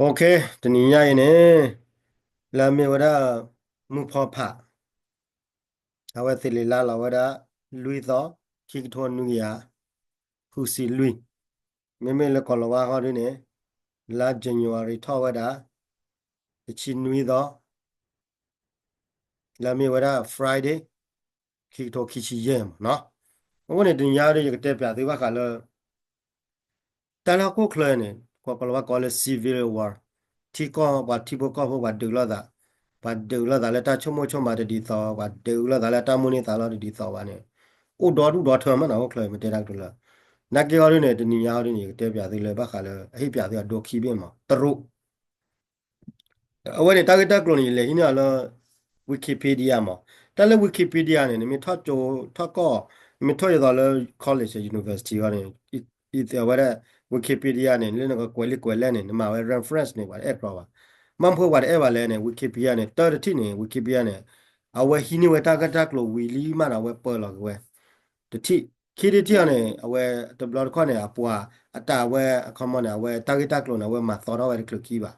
Okay, တနံၤညါအံၤန့ၣ် လၢအမ့ၢ်ဝဲဒၣ် မုၢ်ဖီဖး အဝဲသ့ၣ်လံၤလါလီၤဝဲဒၣ် လွံၢ်သီ ခံကထိနွံကယၤ ဃုဆံလွံၢ်, မ့မ့ၢ်လၢကီၢ်လီၤဝါဟီဒ်န့ၣ် လါ January ထီၣ်ဝဲဒၣ် တဆံနွံသီ လၢအမ့ၢ်ဝဲဒၣ် Friday ခံကထိခံဆံယဲၢ်မးနီၤ. အဃိန့ၣ် တနံၤညါဒီး ယကတဲပျးသုဘၣ်ဃးလၢ တၢ်လၢဟီၣ်ခိၣ်ချၢန့ၣ် ကီၢ်လီၤဝါကိးလၢ civil war, ထံကီၢ်ပှၤထံဖိကီၢ်ဖိပှၤဒုးလိာ်သး, ပှၤဒုးလိာ်သးလၢတၢ်ဆိကမိၣ်ဆိကမးတဒ်သိး, ပှၤဒုးလိာ်သးလၢတၢ်မိၣ်န့ၢ်သးလီတဒ်သိးဘၣ်န့ၣ် အိၣ်ဒီဒူၣ်ဒီထၢမးနီၤ ဟီၣ်ခိၣ်ချၢ မ့ၢ်တဲတၢ်ကတိၤလၢ နာ်က့ဟီဒ်န့ၣ် တနံၤညါဟီဒ်န့ၣ် ယကတဲပျးသုလၢဘၣ်ဃးလၢ အဟ့ၣ်ပျးသုအဒိခံဘ့ၣ်မး တရူး အဝဲန့ၣ် တၢ်ဂ့ၢ်တၢ်ကျိၤန့ၣ် ယလဲၤဟံးန့ၢ်အီၤလၢ Wikipedia မး. တၢ်လၢ Wikipedia န့ၣ် နမ့ၢ်ထီၣ်ကၠိထီၣ်ကီၢ်, နမ့ၢ်ထီၣ်ဒ်သိးလၢ college university အီၤန့ၣ် အဝဲဒၣ် Wikipedia န့ၣ် လၢနကကွဲးလံာ်ကွဲးလဲၢ်န့ၣ် နမၤဝဲ reference န့ၣ် ပှၤတအဲၣ်ကျီဘၣ်. ဘၣ်မနုၤပှၤတအဲၣ်ဘၣ်လဲၣ်န့ၣ် Wikipedia န့ၣ် တၢ်တထံၣ်န့ၣ် Wikipedia န့ၣ် အဝဲဟံးန့ၢ်ဝဲတၢ်ဂ့ၢ်တၢ်ကျိၤဝံၤလံမးဒီး အဝဲပၢလီၤက့ၤဝဲ တထံၣ်, ခံထံၣ်တထံၣ်အီၤန့ၣ် အဝဲတဘျီတခီၣ်န့ၣ် အပှၤအတၢ်ဝဲအခီမီန့ၣ် အဝဲတၢ်ဂ့ၢ်တၢ်ကျိၤန့ၣ် အဝဲမၤသီထီၣ်ဝဲတချုးခံဘၣ်.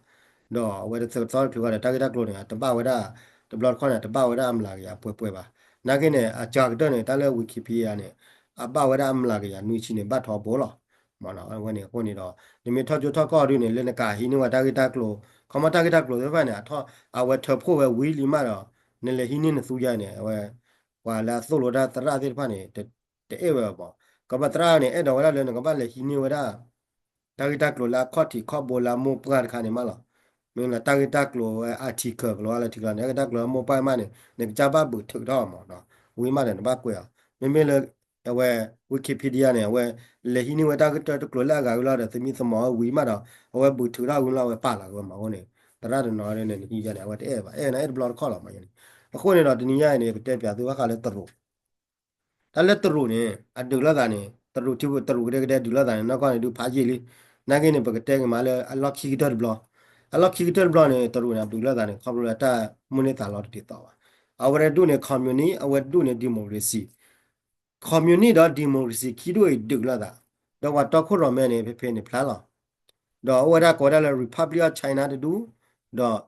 ဒီးအဝဲတသီတချုးဃီဒီး တၢ်ဂ့ၢ်တၢ်ကျိၤန့ၣ် အတဘၣ်ဝဲဒၣ် တဘျီတခီၣ်န့ၣ် အတဘၣ်ဝဲဒၣ်အမျးကယၤပှဲၤပှဲၤဘၣ်. နာ်က့န့ၣ် အစှၤကတၢၢ်န့ၣ် တၢ်လၢ Wikipedia န့ၣ် အဘၣ်ဝဲဒၣ်အမျးကယၤနွံဆံန့ၣ် ဘၣ်ထီဘိလီၤ. မ့ၢ်ဝဲန့ၣ်အဃိန့ၣ်ဒီး နမ့ၢ်ထီၣ်ကၠိထီၣ်ကီၢ်ဒ်န့ၣ် လၢနကဟံးန့ၢ်ဝဲတၢ်ဂ့ၢ်တၢ်ကျိၤ ခီမီတၢ်ဂ့ၢ်တၢ်ကျိၤသ့ၣ်တဖၣ်န့ၣ် အဝဲထၢဖှိၣ်ဝဲဝံၤလံမးဒီး နလဲၤဟံးန့ၢ်နသူယါန့ၣ် အဝဲ ပှၤလၢအသိၣ်လိတၢ်သရၣ်သ့ၣ်တဖၣ်န့ၣ် တအဲၣ်ဝဲဘၣ်. ကဘၣ်သရၣ်န့ၣ် အဲၣ်ဒိးဝဲဒၣ်လၢနကဘၣ်လဲၤဟံးန့ၢ်ဝဲဒၣ် တၢ်ဂ့ၢ်တၢ်ကျိၤလၢအခီၣ်ထံးခီၣ်ဘိလၢအမိၢ်ပှၢ်တခါန့ၣ်မးလီၤ. မ့ၢ်လၢတၢ်ဂ့ၢ်တၢ်ကျိၤဝဲ article ကလီၤဝဲလၢထံကျါန့ၣ် တၢ်ဂ့ၢ်တၢ်ကျိၤလၢအမိၢ်ပှၢ်မးန့ၣ် နကစၢ်ဘၣ်ဘုးထုးထီၣ်မးနီၤ ဝံၤမးဒီးနဘၣ်ကွဲးအီၤ. မ့မ့ၢ်လၢ အဝဲ Wikipedia န့ၣ် အဝဲလဲၤဟံးန့ၢ်ဝဲတၢ်ဂ့ၢ်တၢ်ကျိၤလၢအဂၤဝံၤလီၤဒီး သမံသမိးဝံၤမးဒီး အဝဲဘုးထုးထီၣ်ဝံၤလီၤ အဝဲပာ်လီၤက့ၤဝဲမးအဃိန့ၣ် သရၣ်တနီၤန့ၣ် နဟံးယါန့ၣ် အဝဲတအဲၣ်ဘၣ် အဲၣ်နၤအဲၣ်တဘျီတခီၣ်လီၤမးန့ၣ်. အဃိန့ၣ်ဒီးတနံၤညါအံၤန့ၣ် ယကတဲပျးသုဘၣ်ဃးလၢတရူး တၢ်လၢတရူးန့ၣ် အဒုးလိာ်သးန့ၣ် တရူးထံဖိ တရူးကဒဲကဒဲဒုးလိာ်သးန့ၣ် နီၢ်ကီၢ်န့ၣ်ဒုးဖးယံာ်လံ. နာ်က့န့ၣ် ပကတဲက့ၤမးလၢအလီၢ်ခံကတၢၢ်တဘျီ, အလီၢ်ခံကတၢၢ်တဘျီန့ၣ် တရူးန့ၣ် အဒုးလိာ်သးန့ၣ် ခီဖျိလၢတၢ်မိၣ်န့ၢ်သးလီတဒ်သိးဘၣ်. အဝဲတဒူၣ်န့ၣ် communist အဝဲတဒူၣ်န့ၣ် democracy, communist ဒီး democracy ခံဒူၣ်အံၤဒုးလိာ်သး, ဒီးပှၤတီခိၣ်ရိၣ်မဲန့ၣ် ဖဲဖဲန့ၣ်ဖျါလီၤ. ဒီးအိၣ်ဝဲဒၣ်ကိးဝဲဒၣ်လၢ Republic of China တဒူၣ်, ဒီး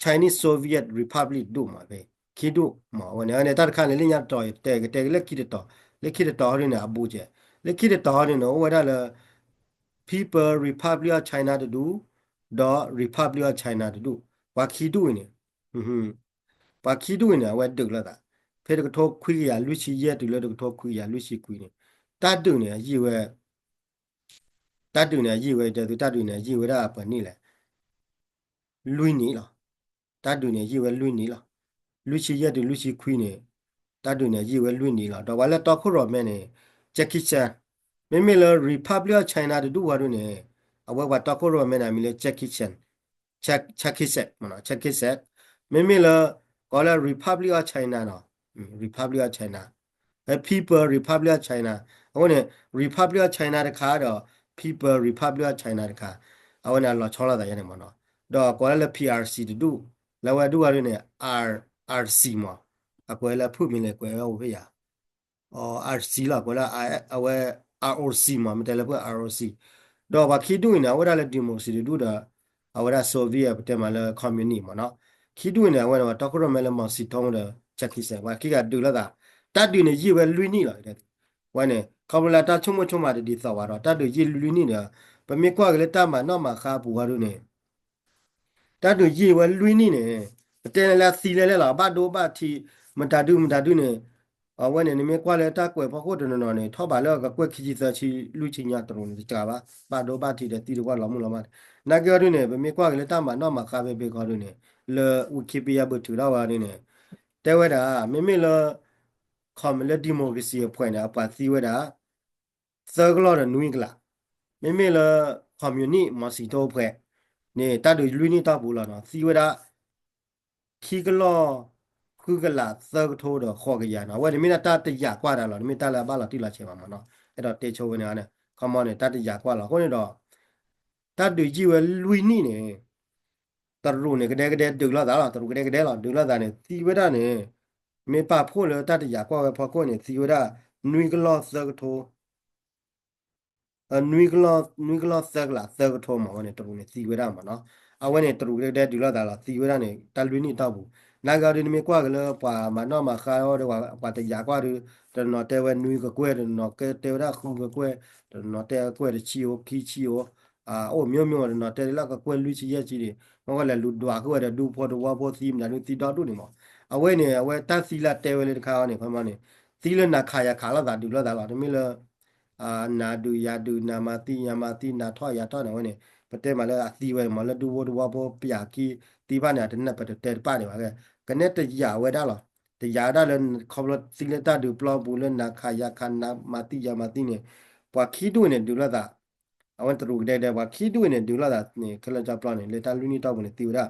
Chinese Soviet Republic တဒူၣ်မး ဖဲခံဒူၣ်မး အဝဲန့ၣ် အဝဲန့ၣ် တၢ်တခါန့ၣ် လၢညါတတီၤ ယတဲ ကတဲက့ၤလၢခံတတီၤ, လၢခံတတီၤဟီဒ်န့ၣ် အဘူးကဲ, လၢခံတတီၤဟီဒ်န့ၣ် အိၣ်ဝဲဒၣ်လၢ People Republic of China တဒူၣ်, ဒီး Republic of China တဒူၣ်, ပှၤခံဒူၣ်အံၤန့ၣ် ပှၤခံဒူၣ်အံၤန့ၣ် အဝဲဒုးလိာ်သး, ဖဲတကထိခွံကယၤလွံၢ်ဆံယဲၢ်တုၤလၢတကထိခွံကယၤလွံၢ်ဆံခွံန့ၣ် တၢ်ဒုးန့ၣ် အယံာ်ဝဲ တၢ်ဒုးန့ၣ် အယံာ်ဝဲ တဲသု တၢ်ဒုးန့ၣ် အယံာ်ဝဲဒၣ်ပှဲၤနံၣ်လဲၣ် လွံၢ်နံၣ်လီၤ. တၢ်ဒုးန့ၣ် အယံာ်ဝဲလွံၢ်နံၣ်လီၤ. လွံၢ်ဆံယဲၢ်တုၤလွံၢ်ဆံခွံန့ၣ် တၢ်ဒုးန့ၣ် အယံာ်ဝဲလွံၢ်နံၣ်လီၤ. ဒီးပှၤလၢတီခိၣ်ရိၣ်မဲန့ၣ် Jackie Chan, မ့မ့ၢ်လၢ Republic of China တဒူၣ်ဝဲဒၣ်န့ၣ် အဝဲပှၤတီခိၣ်ရိၣ်မဲန့ၣ် အမံၤလၢ Jackie Chan, Jackie Chan, Jackie Chan, မ့မ့ၢ်လၢ ကိးလၢ Republic of China နီၤ, Republic of China, People Republic of China, အဃိန့ၣ် Republic of China တခါဒီး People Republic of China တခါ, အဝဲန့ၣ် အလီၤဆီလိာ်သးယါန့ၣ်မးနီၤ. ဒီးကိးလၢ P R C တဒူၣ်, လၢဝဲဒူၣ်ဝဲဒၣ်န့ၣ် R, R C မး, အကွဲးလၢဖုၣ်မံၤလဲၣ် ကွဲးဝဲအိၣ်ဖဲယၤ R C လီၤ ကွဲးလၢ အဝဲ R O C မး မ့ၢ်တဲလၢဖုၣ် R O C, ဒီးပှၤခံဒူၣ်အံၤန့ၣ် အဝဲဒၣ်လၢ democracy တဒူၣ်ဒီး အဝဲဒၣ် Soviet ပတဲမးလၢ communist မးနီၤ, ခံဒူၣ်အံၤန့ၣ် အဝဲန့ၣ် ပှၤတီခိၣ်ရိၣ်မဲလၢ Mao Zedong ဒီး Chiang Kai-shek ပှၤခံဂၤဒုးလိာ်သး, တၢ်ဒုးန့ၣ်ယံာ်ဝဲလွံၢ်နံၣ်လီၤ, ဝဲန့ၣ် ခီဖျိလၢတၢ်ဆိကမိၣ်ဆိကမးတဒ်သိးဘၣ်ဒီး တၢ်ဒုးယံာ်လွံၢ်နံၣ်ဒီး ပမ့ၢ်ကွၢ်က့ၤလၢတၢ်မၤနီၣ်မၤဃါအပူၤဝဲဒၣ်န့ၣ် တၢ်ဒုးယံာ်ဝဲလွံၢ်နံၣ်န့ၣ် ပတဲန့ၣ်လၢအသံလဲၣ်လဲၣ်လီၤ, အဘၣ်ဒိဘၣ်ထံး မတၤဒုမတၤဒုန့ၣ်, အဝဲန့ၣ် နမ့ၢ်ကွၢ်လၢတၢ်ကွဲးဖီခိၣ်တနီၤနီၤန့ၣ် ထီၣ်ဘးလၢအကကွဲၢ်ခံဆံသၢဆံလွံၢ်ဆံညါတရူးန့ၣ် တစှၤဘၣ်, ဘၣ်ဒိဘၣ်ထံးဒီးသံတကွၢ်လီၤမုၢ်လီၤမး, နာ်က့အီၤဒုန့ၣ် ပမ့ၢ်ကွၢ်က့ၤလၢတၢ်မၤနီၣ်မၤဃါဖဲဖဲခီဒုန့ၣ် လၢ Wikipedia ပထူးထီၣ်ဝဲဒုန့ၣ် တဲဝဲဒၣ် မ့မ့ၢ်လၢ ခီမ့ၢ်လၢ democracy အဖှဲးန့ၣ် အပှၤသံဝဲဒၣ် သၢကလီၢ်ဒီးနွံကလး, မ့မ့ၢ်လၢ communist Mao Zedong အဖှဲးန့ၣ် တၢ်ဒုးလွံၢ်နံၣ်တီၢ်ပူၤလီၤနီၤ သံဝဲဒၣ် ခံကလီၢ် ဃုကလး သၢကထိဒီးဃိးကယၤနီၤ, အဝဲန့ၣ်မ့ၢ်ဒၣ်တၢ်တယာ်ကွၢ်တၢ်လီၤ, တမ့ၢ်တၢ်လၢအဘၣ်လီၤတံၢ်လီၤဆဲးဘၣ်မးနီၤ, အဲၣ်ဒိးတဲဆိဝဲန့ၣ်န့ၣ် ခီမ့ၢ်န့ၣ် တၢ်တယာ်ကွၢ်လီၤ, အဃိန့ၣ်ဒီး တၢ်ဒုးယံာ်ဝဲလွံၢ်နံၣ်န့ၣ် တရူးန့ၣ် ကဒဲကဒဲဒုးလိာ်သးလီၤ, တရူးကဒဲကဒဲလီၤ ဒုးလိာ်သးန့ၣ် သံဝဲဒၣ်န့ၣ် မ့ၢ်ပာ်ဖှိၣ်လၢတၢ်တယာ်ကွၢ်ဝဲဖီခိၣ်န့ၣ် သံဝဲဒၣ် နွံကလီၢ်သၢကထိ နွံကလီၢ်သၢကလးသၢကထိမး အဝဲန့ၣ် တရူးန့ၣ်သံဝဲဒၣ်မးနီၤ. အဝဲန့ၣ် တရူးကဒဲကဒဲဒုးလိာ်သးလီၤ သံဝဲဒၣ်န့ၣ် တၢ်လွံၢ်နံၣ်တီၢ်ပူၤ. နာ်က့အီၤဒုး နမ့ၢ်ကွၢ်က့ၤလၢ ပှၤမၤနီၣ်မၤဃါအီၤဒီး ပှၤတယာ်ကွၢ်ဒုး တနီၤတဲဝဲနွံကကွဲၢ်, တနီၤတဲဝဲဒၣ်ဃုကကွဲၢ်, တနီၤတဲကကွဲၢ်တဆံဧိၤ ခံဆံဧိၤ, အိၣ်မျိုးမျိုးမး တနီၤတဲလၢကကွဲၢ်လွံၢ်ဆံယဲၢ်ဆံန့ၣ် မ့ၢ်ကီလဲၤလူၤဒွးဃုာ်ဝဲဒီး ဒူဖိတဝီဖိသံမတၤဒုးသံဒီဒူၣ်န့ၣ်မး. အဝဲန့ၣ် အဝဲတၢ်သံလၢတဲဝဲလၢတခါအံၤန့ၣ် ခီမီန့ၣ် သံလၢနၤခးယၤခးလိာ်သးဒုးလိာ်သးလီၤ. တမ့ၢ်လၢ နၤဒုးယၤဒုး နၤမၤသံယၤမၤသံ နၤထီၣ်ယၤထီၣ်န့ၣ် အဝဲန့ၣ် ပတဲမးလၢအသံဝဲမး လၢဒူဖိတဝီဖိပျၢ်ခံသံဘၣ်န့ၣ် အတနၢ်ပတတဲတပၣ်ဒံးဘၣ်. ကနဲတယာ်ဝဲဒၣ်လီၤ. တယာ်ဝဲဒၣ်လၢခီဖျိသံလၢတၢ်ဒုးပျီပူၤလၢနၤခးယၤခး နၤမၤသံယၤမၤသံန့ၣ် ပှၤခံဒူၣ်န့ၣ်ဒုးလိာ်သး အဝဲန့ၣ်တရူးကဒဲကဒဲ ပှၤခံဒူၣ်န့ၣ်ဒုးလိာ်သးန့ၣ် ခဲလၢာ်ကၠီပျီန့ၣ် လၢတၢ်လွံၢ်နံၣ်တီၢ်ပူၤန့ၣ် သံဝဲဒၣ်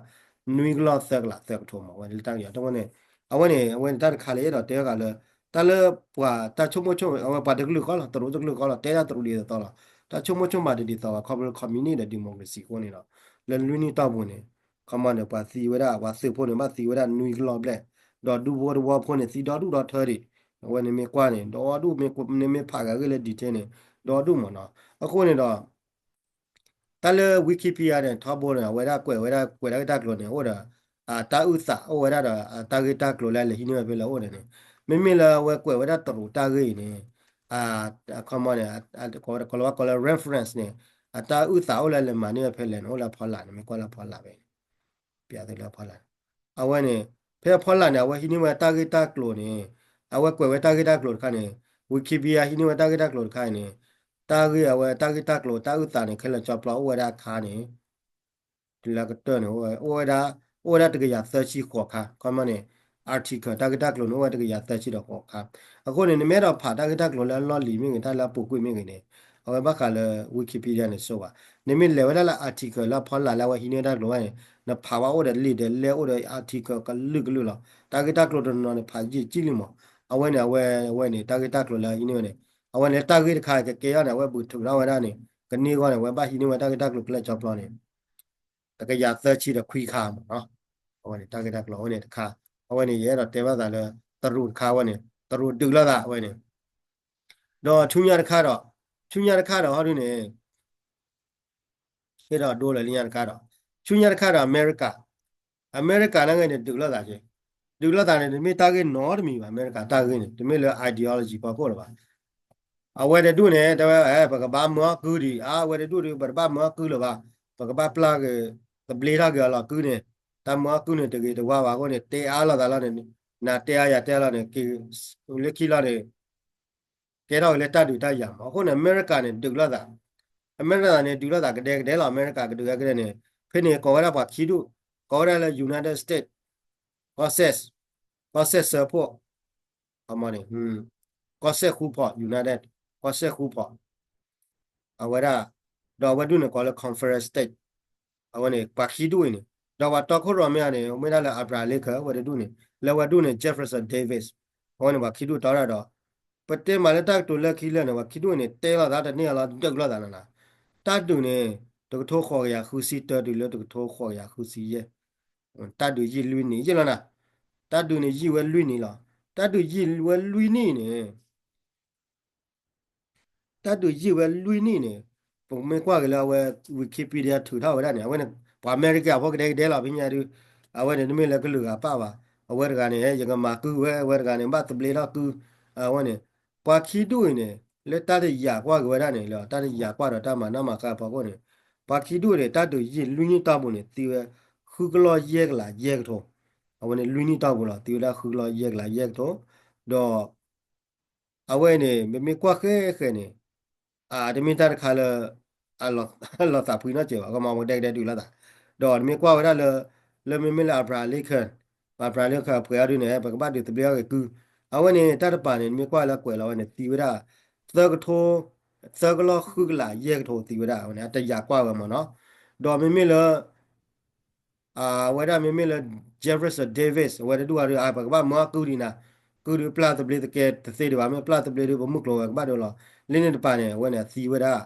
နွံကလီၢ်သၢကလးသၢကထိမး အဝဲလၢတၢ်ကယီၤတဝဲန့ၣ် အဝဲန့ၣ် အဝဲန့ၣ်တၢ်တခါလၢအဲၣ်ဒိးတဲဃာ်လၢ တၢ်လၢပှၤတၢ်ဆိကမိၣ်ဆိကမး အဝဲပှၤတကလုာ်ဃီလီၤ တရူးတကလုာ်ဃီလီၤ တဲဒၣ်တရူးဒ်သိးသိးလီၤ. တၢ်ဆိကမိၣ်ဆိကမးဒ်သိးသိး ခီဖျိလၢ communist ဒီး democracy အဃိန့ၣ်ဒီး လၢလွံၢ်နံၣ်တီၢ်ပူၤန့ၣ် ခီမီန့ၣ် ပှၤသံဝဲဒၣ် ပှၤသုးဖိန့ၣ် ဘၣ်သံဝဲဒၣ်နွံကလီၢ်ဘျဲၣ် ဒီးဒူဖိတဝီဖိန့ၣ် သံဒီဒူၣ်ဒီထၢဒံး အဝဲန့ၣ်မ့ၢ်ကွၢ်န့ၣ် ဒီဒူၣ် နမ့ၢ်ဖးဂၤဂ့ၢ်လၢ detail န့ၣ် ဒီဒူၣ်မးနီၤ. အဃိန့ၣ်ဒီး တၢ်လၢ Wikipedia န့ၣ် ထီဘိန့ၣ် အဝဲဒၣ်ကွဲးဝဲဒၣ်ကွဲးတၢ်ဂ့ၢ်တၢ်ကျိၤန့ၣ် အိၣ်ဒီး တၢ်အုၣ်သးအိၣ်ဝဲဒၣ်ဒီး တၢ်ဂ့ၢ်တၢ်ကျိၤလၢလဲၤဟံးန့ၢ်ဝဲဖဲလဲၣ်အိၣ်န့ၣ်န့ၣ် မ့မ့ၢ်လၢအဝဲကွဲးဝဲဒၣ်တရူးတၢ်ဂ့ၢ်အံၤန့ၣ် ခီမီန့ၣ် ကလီၤဝါကီးလၢ reference န့ၣ် အတၢ်အုၣ်သးအိၣ်လၢလဲၤမၤန့ၢ်ဝဲဖဲလဲၣ်န့ၣ် အိၣ်လၢအဖီလာ်န့ၣ် မ့ၢ်ကွၢ်လၢအဖီလာ်ဖဲန့ၣ် ပျးသုလၢအဖီလာ်န့ၣ် အဝဲန့ၣ် ဖဲအဖီလာ်န့ၣ် အဝဲဟံးန့ၢ်ဝဲတၢ်ဂ့ၢ်တၢ်ကျိၤန့ၣ် အဝဲကွဲးဝဲတၢ်ဂ့ၢ်တၢ်ကျိၤတခါန့ၣ် Wikipedia ဟံးန့ၢ်ဝဲတၢ်ဂ့ၢ်တၢ်ကျိၤတခါအံၤန့ၣ် တၢ်ဂ့ၢ်အဝဲတၢ်ဂ့ၢ်တၢ်ကျိၤတၢ်အုၣ်သးန့ၣ် ခဲလၢာ်ကၠီပျီအိၣ်ဝဲဒၣ်အခါန့ၣ် တုၤလၢကတၢၢ်န့ၣ် အိၣ်ဝဲဒၣ် အိၣ်ဝဲဒၣ်တကယၤသၢဆံဃိးခါ ခီမီန့ၣ် article တၢ်ဂ့ၢ်တၢ်ကျိၤန့ၣ် အိၣ်ဝဲတကယၤသၢဆံဒီးဃိးခါ. အဃိန့ၣ် နမ့ၢ်အဲၣ်ဒိးဖးတၢ်ဂ့ၢ်တၢ်ကျိၤလၢအလီၢ်လံၤမ့ၢ်ဂ့ၤ တၢ်လၢအပူၤကွံာ်မ့ၢ်ဂ့ၤန့ၣ် အဝဲဘၣ်ဃးလၢ Wikipedia န့ၣ်ဆိဘၣ်. နမ့ၢ်လဲၤဝဲဒၣ်လၢ article လၢအဖီလာ်လၢအဝဲဟံးန့ၢ်တၢ်ကျိၤဝဲန့ၣ် နဖးဝဲအိၣ်ဒီးလံာ်ဒီးလဲၢ်အိၣ်ဒီး article ကလုာ်ကလုာ်လီၤ. တၢ်ဂ့ၢ်တၢ်ကျိၤတနီၤန့ၣ် ဖးယံာ်ကံၣ်လံမး. အဝဲန့ၣ် အဝဲ အဝဲန့ၣ် တၢ်ဂ့ၢ်တၢ်ကျိၤလၢအဟံးန့ၢ်ဝဲန့ၣ် အဝဲန့ၣ်တၢ်ဂ့ၢ်တခါကကဲအီၤန့ၣ် အဝဲဘူးထုးထီၣ်ဝဲဒၣ်န့ၣ် ကန့ၢ်အဂီၢ်န့ၣ် အဝဲဘၣ်ဟံးန့ၢ်ဝဲတၢ်ဂ့ၢ်တၢ်ကျိၤခဲလၢာ်ကၠီပျီန့ၣ် တကယၤသၢဆံဒီးခွံခါမးနီၤ. အဝဲန့ၣ်တၢ်ဂ့ၢ်တၢ်ကျိၤအဝဲန့ၣ်တခါ အဝဲန့ၣ် ယအဲၣ်ဒိးတဲဘၣ်သးလၢ တရူးတခါအဝဲန့ၣ် တရူးဒုးလိာ်သးအဝဲန့ၣ် ဒီးဆူညါတခါဒီး ဆူညါတခါဒီးဟီဒုန့ၣ် ဟ့ၣ်ဒီးဒိလၢညါတခါဒီး ဆူညါတခါဒီး အမဲရကၤ အမဲရကၤန့ၣ်ဂ့ၤန့ၣ် ဒုးလိာ်သးက့ၤ ဒုးလိာ်သးန့ၣ် တမ့ၢ်တၢ်ဂ့ၢ်နီတမံၤဘၣ် အမဲရကၤတၢ်ဂ့ၢ်န့ၣ် တမ့ၢ်လၢ ideology ဖီခိၣ်လၢၤဘၣ်. အဝဲတဒူၣ်န့ၣ် တဲဝဲ ပကဘၣ်မၢအီၣ်ကုၢ်ဒံး အဝဲတဒူၣ်ဒီး ပတဘၣ်မၢအီၣ်ကုၢ်လၢၤဘၣ် ပကဘၣ်ပျၢ်က့ၤ သဘျ့ထီၣ်က့ၤအလီၢ်ကုၢ်န့ၣ် တၢ်မၢအီၣ်ကုၢ်န့ၣ် တဂ့ၤတဝါဘၣ်အဃိန့ၣ် တဲအါလိာ်သးလီၤန့ၣ် နၤတဲအါယၤတဲအါလီၤန့ၣ် က့ၤလၢခံလီၤန့ၣ် ကဲထီၣ်က့ၤလၢတၢ်ဒုးတၢ်ယၤမး အဃိန့ၣ် အမဲရကၤန့ၣ် ဒုးလိာ်သး အမဲရကၤန့ၣ် ဒုးလိာ်သးကဒဲကဒဲလီၤ အမဲရကၤကဒုးကဒဲန့ၣ် ဖဲန့ၣ် ကိးဝဲဒၣ်ပှၤခံဒူၣ် ကိးဝဲဒၣ်လၢ United States ကီၢ်စဲၣ် ကီၢ်စဲၣ်စၢဖှိၣ် အမန့ၣ် ကီၢ်စဲၣ်ဃူဖီၣ် United ကီၢ်စဲၣ်ဃူဖီၣ် အဝဲဒၣ် ဒီးအဝဲဒူၣ်န့ၣ်ကိးလၢ Confederate State အဝဲန့ၣ်ပှၤခံဒူၣ်အံၤန့ၣ် ဒီးပှၤတီခိၣ်ရိၣ်မဲအံၤန့ၣ် မ့ၢ်ဒၣ်လၢ Abraham Lincoln ဝဲတဒူၣ်န့ၣ် လၢဝဲဒူၣ်န့ၣ် Jefferson Davis အဝဲန့ၣ်ပှၤခံဒူၣ်တီဒၣ်ဒီး ပတဲမးလၢတၢ်ကတိၤလၢခံလၢာ်န့ၣ် ပှၤခံဒူၣ်အံၤန့ၣ် တဲလိာ်သးတန့ၢ်အလီၢ်ဒၢးလိာ်သးလီၤနၤ တၢ်ဒုးန့ၣ် တကထိဃိးကယၤဃုဆံတၢတုၤလၢတကထိဃိးကယၤဃုဆံယဲၢ် တၢ်ဒုးယံာ်လွံၢ်နံၣ်ယဲၢ်လီၤနၤ တၢ်ဒုးန့ၣ်ယံာ်ဝဲလွံၢ်နံၣ်လီၤ တၢ်ဒုးယံာ်ဝဲလွံၢ်နံၣ်န့ၣ် တၢ်ဒုးယံာ်ဝဲလွံၢ်နံၣ်န့ၣ် ပမ့ၢ်ကွၢ်က့ၤလၢအဝဲ Wikipedia ထုးထီၣ်ဝဲဒၣ်န့ၣ် အဝဲန့ၣ် ပှၤအမဲရကၤဖိကဒဲကဒဲလီၤ ဖဲညါဒုး အဝဲန့ၣ် တမ့ၢ်လၢကလုာ်ဂၤပၣ်ဘၣ် အဝဲတဂၤန့ၣ် ယကမၤကုၢ်ဝဲ အဝဲတဂၤန့ၣ် ဘၣ်သဘျ့ထီၣ်ကုၢ် အဝဲန့ၣ် ပှၤခံဒူၣ်အံၤန့ၣ် လၢတၢ်တယာ်ကွၢ်က့ၤဝဲဒၣ်န့ၣ် လၢတၢ်တယာ်ကွၢ်ဒီးတၢ်မၤနီၣ်မၤဃါအဖီခိၣ်န့ၣ် ပှၤခံဒူၣ်န့ၣ် တၢ်ဒုးယံာ်လွံၢ်နံၣ်တီၢ်ပူၤန့ၣ် သံဝဲ ဃုကလီၢ်ယဲၢ်ကလးယဲၢ်ကထိ အဝဲန့ၣ်လွံၢ်နံၣ်တီၢ်ပူၤလီၤ သံဝဲဒၣ်ဃုကလီၢ်ယဲၢ်ကလးယဲၢ်ကထိ ဒီး အဝဲန့ၣ် ပမ့ၢ်ကွၢ်ဃဲဃဲန့ၣ် တမ့ၢ်တၢ်တခါလၢ လီၤသးဖှံနီတစဲးဘၣ် ကမၤဝဲကဒဲကဒဲဒုးလိာ်သး ဒီးနမ့ၢ်ကွၢ်ဝဲဒၣ်လၢ လၢမ့မ့ၢ်လၢ Abraham Lincoln Abraham Lincoln အပှဲၤအီၤဒုးန့ၣ် ပကဘၣ်ဒုးသဘျ့အီၣ်က့ၤကုၢ် အဝဲန့ၣ် တၢ်တပၤန့ၣ် နမ့ၢ်ကွၢ်လၢကွဲးလီၤဝဲန့ၣ် သံဝဲဒၣ် သၢကထိ သၢကလီၢ်ဃုကလးယဲၢ်ကထိသံဝဲဒၣ် အဝဲန့ၣ် အတယာ်ကွၢ်ဝဲမ့ၢ်နီၤ ဒီးမ့မ့ၢ်လၢ အဝဲဒၣ်မ့မ့ၢ်လၢ Jefferson Davis အဝဲတဒူၣ်အီၤဒုး ပကဘၣ်မၢအီၣ်ကုၢ်ဒံးနၤ ကုၢ်ဒုးပျၢ်သဘျ့သကဲတသ့ဒံးဘၣ် မ့ၢ်ပျၢ်သဘျ့ဒုး ပမုၢ်ကျိၤဝဲၤကဘၣ်ဒိလီၤ လၢန့ၣ်တပၤန့ၣ် အဝဲန့ၣ်သံဝဲဒၣ်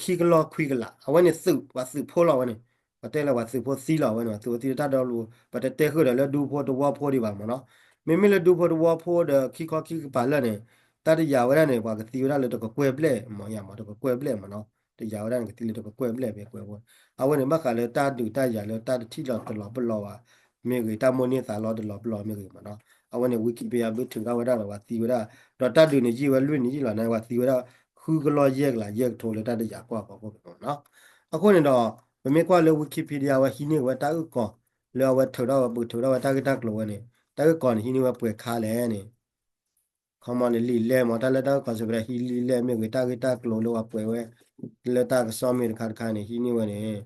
ခံကလီၢ်ခွံကလး အဝဲန့ၣ်သုး ပှၤသုးဖိလီၤဝဲန့ၣ် ပတဲလၢပှၤသုးဖိသံလီၤဝဲန့ၣ် ပှၤသုးဖိသံလၢတၢ်ဒီလူ ပတတဲဃုာ်ဒီးလၢဒူဖိတဝီဖိဒံးဘၣ်မ့ၢ်နီၤ မ့မ့ၢ်လၢဒူဖိတဝီဖိဒီးခံခီခံကပၤလၢာ်န့ၣ် တၢ်တယာ်ဝဲဒၣ်န့ၣ် ပှၤကသံဝဲဒၣ်လၢတကကွဲၢ်ဘျဲၣ်မ့ၢ်ယါမး တကကွဲၢ်ဘျဲၣ်မ့ၢ်နီၤ တယာ်ဝဲဒၣ်န့ၣ် ကသံလၢတကကွဲၢ်ဘျဲၣ်ဖဲကွဲးဖိ အဝဲန့ၣ် ဘၣ်ဃးလၢတၢ်ဒုးတၢ်ယၤလၢတၢ်တထံၣ်လီၤတလီၤပလီၤဘၣ် မ့ၢ်ဂ့ၤ တၢ်မိၣ်န့ၢ်သးလီတလီၤပလီၤမ့ၢ်ဂ့ၤမ့ၢ်နီၤ အဝဲန့ၣ် Wikipedia ဘုထုးထီၣ်ဝဲဒၣ်ဒီး ပှၤသံဝဲဒၣ် ဒီးတၢ်ဒုးန့ၣ် ယံာ်ဝဲလွံၢ်နံၣ်ယံာ်လီၤန့ၣ် ပှၤသံဝဲဒၣ် ဃုကလီၢ်ယဲၢ်ကလး ယဲၢ်ကထိလၢတၢ်တယာ်ကွၢ်ဖီခိၣ်မ့ၢ်နီၤ အဃိန့ၣ်ဒီး ပမ့ၢ်ကွၢ်လၢ Wikipedia ဝဲဟံးန့ၢ်ဝဲတၢ်အုၣ်ကီၤ လၢအဝဲထုးထီၣ်ဝဲ ပထုးထီၣ်ဝဲတၢ်ဂ့ၢ်တၢ်ကျိၤဝဲန့ၣ် တၢ်အုၣ်ကီၤန့ၣ် ဟံးန့ၢ်ဝဲပှဲၤခါလဲၣ်န့ၣ် ခီမီန့ၣ် လံာ်လဲၢ်မ့ၢ် တၢ်လၢတၢ်အုၣ်ကီၤစံးဝဲဒၣ် ဟံးလံာ်လဲၢ်မ့ၢ်ဂ့ၤ တၢ်ဂ့ၢ်တၢ်ကျိၤလၢပှၤပှဲၤဝဲ လၢတၢ်ကစီၣ်မ့ၢ်တခါတခါန့ၣ် ဟံးန့ၢ်ဝဲန့ၣ်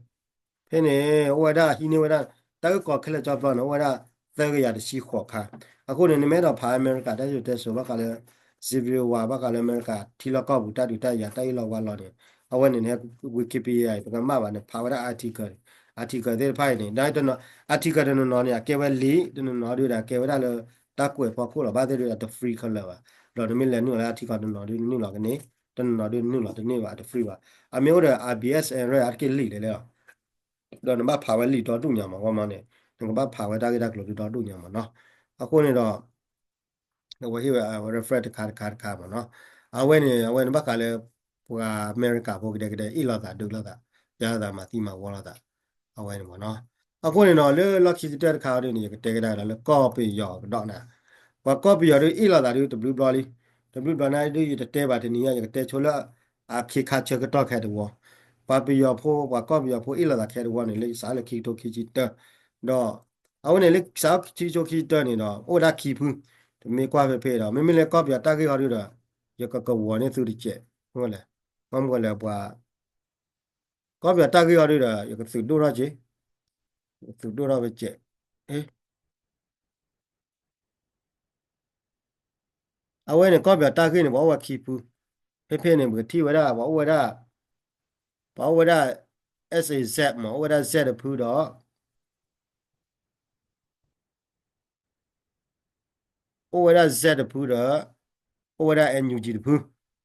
ဖဲန့ၣ် အိၣ်ဝဲဒၣ်ဟံးန့ၢ်ဝဲဒၣ် တၢ်အုၣ်ကီၤခဲလၢာ်ကၠီပျီန့ၣ် အိၣ်ဝဲဒၣ် သၢကယၤတဆံဃိးခါ အဃိန့ၣ် နမ့ၢ်အဲၣ်ဒိးဖးအမဲရကၤတၢ်စံၣ်စိၤတဲစိၤဘၣ်ဃးလၢ Civil War ဘၣ်ဃးလၢအမဲရကၤထံလီၢ်ကီၢ်ပူၤတၢ်ဒုးတၢ်ယၤတၢ်အ့ၣ်လိာ်ဝါလိာ်န့ၣ် အဝဲန့ၣ် Wikipedia အံၤ ပကမၣ်ဘၣ်န့ၣ် ဖးဝဲဒၣ် article န့ၣ် article သ့ၣ်တဖၣ်အံၤန့ၣ် ဒီး article တနီၤနီၤန့ၣ် အကဲဝဲလံာ် တနီၤနီၤဒုးဒီး အကဲဝဲဒၣ်လၢ တၢ်ကွဲးဖီခိၣ်လီၤ ဘၣ်သ့ၣ်ဒုးဒီး တ free ခဲလၢာ်ဘၣ် ဒီးနမ့ၢ်လဲၤနုာ်လီၤလၢ article တနီၤဒုးနုာ်လီၤကန့ၢ် တနီၤနီၤဒုးနုာ်လီၤတန့ၢ်ဘၣ် တ free ဘၣ် အမ့ၢ်အိၣ်ဒီး IBSN ရၢ article လံာ်လဲၣ်လဲၣ်လီၤ ဒီးနဘၣ်ဖးဝဲလံာ်ဒီဒူၣ်ညါမး ဝဲမီန့ၣ် နကဘၣ်ဖးဝဲတၢ်ဂ့ၢ်တၢ်ကျိၤဒုးဒီဒူၣ်ညါမးနီၤ အဃိန့ၣ်ဒီး အဝဲဟ့ၣ်ဝဲ reference တခါတခါတခါမးနီၤ အဝဲန့ၣ် အဝဲန့ၣ်ဘၣ်ဃးလၢ ပှၤအမဲရကၤဖိကဒဲကဒဲ အ့ၣ်လိာ်သးဒုးလိာ်သး ယၤလိာ်သးမၤသံမၤဝီလိာ်သး အဝဲန့ၣ်မးနီၤ အဃိန့ၣ်ဒီး လၢလီၢ်ခံကတၢၢ်တခါအံၤဒ်န့ၣ် ယကတဲကဒါကဒီးလၢကီၢ်ပယီၤကဒီးနၤ ပှၤကီၢ်ပယီၤဒုးအ့ၣ်လိာ်သးဒုးတဘျုးဘျီလံ တဘျုးဘျီန့ၣ်ဒုး ယတတဲဘၣ်တနံၤညါ ယကတဲဆိလၢ အခ့ခါဆၢကတီၢ်ခဲတဝီ ပှၤပယီၤဖိ ပှၤကီၢ်ပယီၤဖိအ့ၣ်လိာ်သးခဲတဝီန့ၣ် လၢစးလၢခံကထိခံဆံတၢ ဒီး အဝဲန့ၣ်လၢစးလၢခံကထိခံဆံတၢန့ၣ်ဒီး အိၣ်ဝဲဒၣ်ခံဖု တမ့ၢ်ကွၢ်ဖဲဖဲဒီး မ့မ့ၢ်လၢကီၢ်ပယီၤတၢ်ဂ့ၢ်ဟီဒုးဒီး ယကကဝီၤန့ၢ်သုတစဲး မ့ၢ်လဲၣ် မ့ၢ်မ့ၢ်လၢပှၤ ကီၢ်ပယီၤတၢ်ဂ့ၢ်ဟီဒုးဒီး ယကသုးဒိၣ်ထီၣ်က့ၤ ယကသုးဒိၣ်ထီၣ်ဝဲစဲး အဝဲန့ၣ် ကီၢ်ပယီၤတၢ်ဂ့ၢ်န့ၣ် ပှၤအိၣ်ဝဲခံဖု ဖဲဖဲန့ၣ် ပကထံၣ်ဝဲဒၣ် ပှၤအိၣ်ဝဲဒၣ် ပှၤအိၣ်ဝဲဒၣ် S A Z မး အိၣ်ဝဲဒၣ် Z တဖုဒီး အိၣ်ဝဲဒၣ် Z တဖုဒီး အိၣ်ဝဲဒၣ် N U G တဖု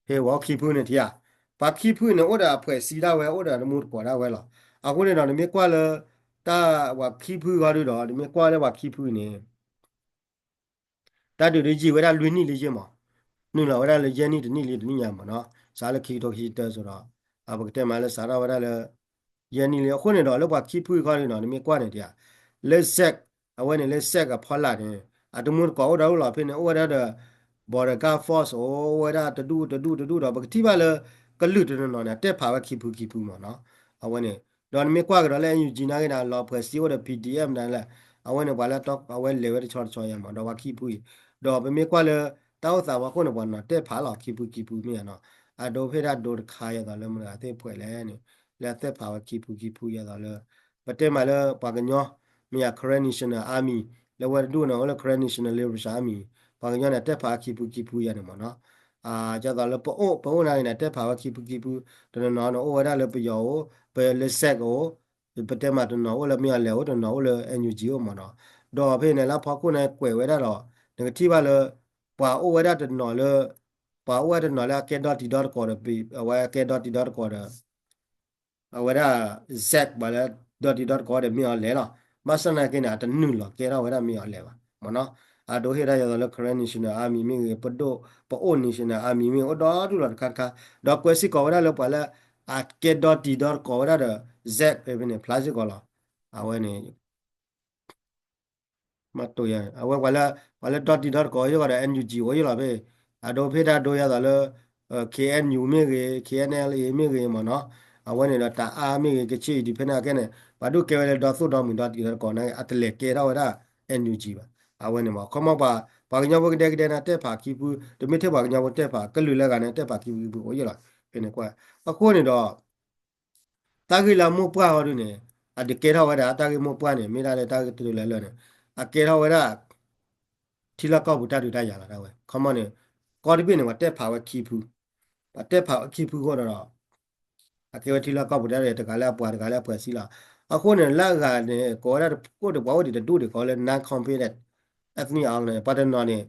ဖဲပှၤအိၣ်ခံဖုန့ၣ်ထံၣ်ဧါ ပှၤခံဖုန့ၣ် အိၣ်ဒီးအဖှဲးစံဒၣ်ဝဲ အိၣ်ဒီးတမူတကိးဒၣ်ဝဲလီၤ. အဃိန့ၣ်ဒီး နမ့ၢ်ကွၢ်လၢ တၢ်ပှၤခံဖုဂီၢ်ဒုးဒီး နမ့ၢ်ကွၢ်လၢပှၤခံဖုန့ၣ် တၢ်ဒုးဒုးယံာ်ဝဲဒၣ်လွံၢ်နံၣ်လံယ့ၢ်မး, နုာ်လီၤဝဲဒၣ်လၢယဲၢ်နံၣ်တနံၣ်လံတနံၣ်ညါမးနီၤ, စးလၢခံကထိခံဆံတၢစိၤဒီး ပကတဲမးလၢစးထီၣ်ဝဲဒၣ်လၢ ယဲၢ်နံၣ်လံ. အဃိန့ၣ်ဒီး လၢပှၤခံဖုခီန့ၣ်ဒီး နမ့ၢ်ကွၢ်န့ၣ်တဧါ, လၢ zec အဝဲန့ၣ်လၢ zec အဖီလာ်န့ၣ် အတမူတကိးအိၣ်ဒီးအိၣ်လီၤဖဲန့ၣ် အိၣ်ဝဲဒၣ်ဒီး Border Guard Force အိၣ်ဝဲဒၣ်တဒူၣ်တဒူၣ်တဒူၣ်ဒီး ပကထံၣ်ဘၣ်လၢ ကလုာ်တနီၤနီၤန့ၣ် အတဲဖးဝဲခံဖုခံဖုမးနီၤ. အဝဲန့ၣ် ဒီးနမ့ၢ်ကွၢ်ကဒီးလၢ NUG နာ်က့န့ၣ် အလီၤဖှဲးစံအိၣ်ဒီး PDF နာ်က့လဲၣ်, အဝဲန့ၣ် ပှၤလၢအဝဲလဲၤဝဲတဆီတဆီယါမး ဒီးပှၤခံဖုအံၤ, ဒီးပမ့ၢ်ကွၢ်လၢ တၢ်အိၣ်သးဝဲအဃိန့ၣ် ပှၤနီၤတဲဖးလီၤခံဖုခံဖုမ့ၢ်ဧါနီၤ. အဒိဖဲဒၣ်ဒိတခါယဲသိးလၢမတၤဂၤသ့ၣ်ဖှဲးလဲၣ်န့ၣ် လၢအတဲဖးဝဲခံဖုခံဖုယဲသိးလၢ ပတဲမးလၢပှၤကညီ မ့ၢ်ယါ Karen National Army လၢဝဲတဒူၣ်န့ၣ် အိၣ်လၢ Karen National Liberation Army ပှၤကညီန့ၣ် တဲဖးဝဲခံဖုခံဖုယဲန့ၣ်မးနီၤ. ဒ်သိးလၢပအိၣ် ပအိၣ်နာ်က့န့ၣ် တဲဖးဝဲခံဖုခံဖု, တနီၤနီၤန့ၣ် အိၣ်ဝဲဒၣ်လၢပယီၤအိၣ်, ပလၢ zec အိၣ်, ပတဲမးတနီၤအိၣ်လၢမ့ၢ်အီၤလဲၣ်အိၣ်, တနီၤအိၣ်လၢ NUG အိၣ်မးနီၤ. ဒီးဖဲန့ၣ်လၢအဖီခိၣ်န့ၣ်ကွဲးဝဲဒၣ်ဒီး နကထံၣ်ဘၣ်လၢ ပှၤအိၣ်ဝဲဒၣ်တနီၤလၢ ပှၤအိၣ်ဝဲတနီၤလၢအကဲဒီတံၤဒီသကိးဒီး အဝဲကဲဒီတံၤဒီသကိးဒီး အဝဲဒၣ် zec ပှၤလၢဒီတံၤဒီသကိးဒီးမ့ၢ်အီၤလဲၣ်လီၤ. ဘၣ်ဆၣ်နာ်က့န့ၣ် အတနုာ်လီၤကဲထီၣ်ဝဲဒၣ်မ့ၢ်အီၤလဲၣ်ဘၣ်မးနီၤ. အဒိဟ့ၣ်ဒၣ်ယဲသိးလၢ Karen National Army မ့ၢ်ဂ့ၤ, ပဒိၣ် ပအိၣ် National Army မ့ၢ်ဂ့ၤ, အိၣ်ဒီဒူၣ်လီၤတခါတခါ, ဒီးကွဲးစ့ၢ်ကီးဝဲဒၣ်လၢပှၤလၢ အကဲဒီတံၤဒီသကိးဝဲဒၣ်ဒီး zec ဖဲဖဲန့ၣ် ဖျါစ့ၢ်ကီးလီၤ. အဝဲန့ၣ် မ့ၢ်တိၢ်ယါ အဝဲပှၤလၢ ပှၤလၢဒီတံၤဒီသကိးယဲၢ်ဂီၤဒီး NUG အိၣ်ယဲၢ်လီၤဖဲ, အဒိဖဲဒၣ်ဒိယဲသိးလၢ KNU မ့ၢ်ဂ့ၤ, KNLA မ့ၢ်ဂ့ၤမးနီၤ, အဝဲန့ၣ်ဒီးတအါမ့ၢ်ဂ့ၤ, ကချ့ၣ် independent ခဲန့ၣ် ပှၤဒုးကဲဝဲလၢဒီသိၣ်ဒီမှံၤဒီတံၤဒီသကိးနာ်က့ အတလဲၤကဲထီၣ်ဝဲဒၣ် NUG ဘၣ်. အဝဲန့ၣ်မး ခီမီပှၤ ပှၤကညီဖိကဒဲကဒဲန့ၣ် တဲဖးခံဖု, တမ့ၢ်ထဲပှၤကညီဖိတဲဖး ကလုာ်လၢအဂၤန့ၣ် တဲဖးခံဖုခံဖုအိၣ်ယဲၢ်လီၤ. ဖဲန့ၣ်ကွၢ် အဃိန့ၣ်ဒီး တၢ်ဂ့ၢ်လၢအမိၢ်ပှၢ်ဟီဒုန့ၣ် အတကဲထီၣ်ဝဲဒၣ် တၢ်ဂ့ၢ်မိၢ်ပှၢ်န့ၣ် မ့ၢ်ဒၣ်လၢတၢ်ဂ့ၢ်တလၢလၢန့ၣ် အကဲထီၣ်ဝဲဒၣ် ထံလီၢ်ကီၢ်ပူၤတၢ်ဒုးတၢ်ယၤလီၤဒၣ်ဝဲ ခီမီန့ၣ် ကီၢ်တဘ့ၣ်န့ၣ် ပှၤတဲဖးဝဲခံဖု, ပှၤတဲဖးဝဲခံဖုဃိဒီး အကဲဝဲထံလီၢ်ကီၢ်ပူၤတၢ်ဒုးတဂၤလၢအပှၤတဂၤလၢအဖှဲးစံလီၤ. အဃိန့ၣ် လၢအဂၤန့ၣ် ကိးဝဲဒၣ်တအိၣ်ဒီး ပှၤအိၣ်ဒံးတဒူၣ်ဒံး ကိးလၢ non-combatant ethnic န့ၣ် ပှၤတနီၤန့ၣ်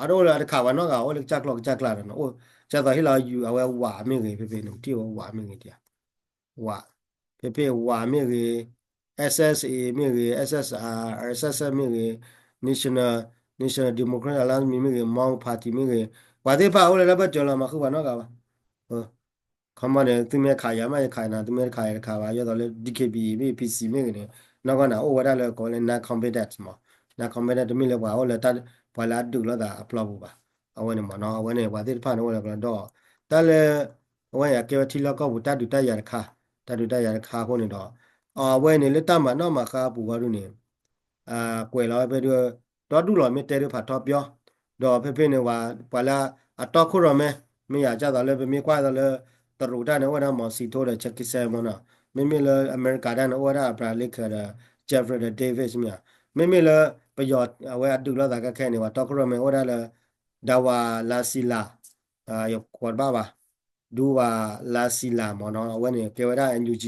အတအိၣ်လၢအတခးပှၤနီတဂၤ အိၣ်လၢကစၢ်ကျီၢ်ကစၢ်ကျါဒီး အိၣ် ကသိးဟ့ၣ်လီၤယူၤ အဝဲဝးမ့ၢ်ဂ့ၤ ဖဲဖဲန့ၣ် ထံၣ်ဝဲဝးမ့ၢ်ဂ့ၤတယၤ ဝး ဖဲဖဲဝးမ့ၢ်ဂ့ၤ SSA မ့ၢ်ဂ့ၤ SSR SSS မ့ၢ်ဂ့ၤ National National Democratic Alliance မ့ၢ်ဂ့ၤ Mon Party မ့ၢ်ဂ့ၤ ပှၤသ့ၣ်တဖၣ်အိၣ်လၢလၢဘၢၣ်စၢၤလီၤ မၤဃုာ်ပှၤနီတဂၤဘၣ်. ခီမီန့ၣ် သုမ့ၢ်ခးယၤမ့ၢ်ယခးနၤ သုမ့ၢ်တခးယၤတခးဘၣ် ယသိးလၢ D K B A မ့ၢ် P C မ့ၢ်ဂ့ၤန့ၣ် နီၢ်ကီၢ်န့ၣ် အိၣ်ဝဲဒၣ်လၢကိးလၢ non-combatant မး, non-combatant တမ့ၢ်လၢပှၤအိၣ်လၢ ပှၤလၢအဒုးလိာ်သးအပျီပူၤဘၣ်. အဝဲန့ၣ်မ့ၢ်နီၤ အဝဲန့ၣ် ပှၤသ့ၣ်တဖၣ်န့ၣ်အိၣ်လၢကလီဒီး တၢ်လၢ အဝဲန့ၣ် အကဲဝဲထံလီၢ်ကီၢ်ပူၤ တၢ်ဒုးတၢ်ယၤတခါ, တၢ်ဒုးတၢ်ယၤတခါအဃိန့ၣ်ဒီး အဝဲန့ၣ်လၢတၢ်မၤနီၣ်မၤဃါအပူၤအီၤဒုန့ၣ် ကွဲးလီၤဝဲဖဲဒု ဒီဒူၣ်လီၤမ့ၢ်တဲဒုဖးထီပၠီ, ဒီးဖဲဖဲန့ၣ်ဝဲ ပှၤလၢအတီခိၣ်ရိၣ်မဲ မ့ၢ်ယၤကၢ်သိးလၢပမ့ၢ်ကွၢ်သိးလၢ တရူးတၢ်န့ၣ် အိၣ်ဝဲဒၣ် Mao Zedong ဒီး Chiang Kai-shek မ့ၢ်နီၤ, မ့မ့ၢ်လၢအမဲရကၤတၢ်န့ၣ် အိၣ်ဝဲဒၣ် Abraham Lincoln ဒီး Jefferson ဒီး Davis မ့ၢ်ဧါ, မ့မ့ၢ်လၢ ပယီၤအဝဲအဒုးလိာ်သးခဲခဲန့ၣ် ပှၤတီခိၣ်ရိၣ်မဲအိၣ်ဝဲဒၣ်လၢ ဒူဝ်လါစံလါ ယကွၢ်တဘၣ်ဘၣ်, ဒူဝ်လါစံလါမ့ၢ်နီၤ အဝဲန့ၣ် ကဲဝဲဒၣ် NUG,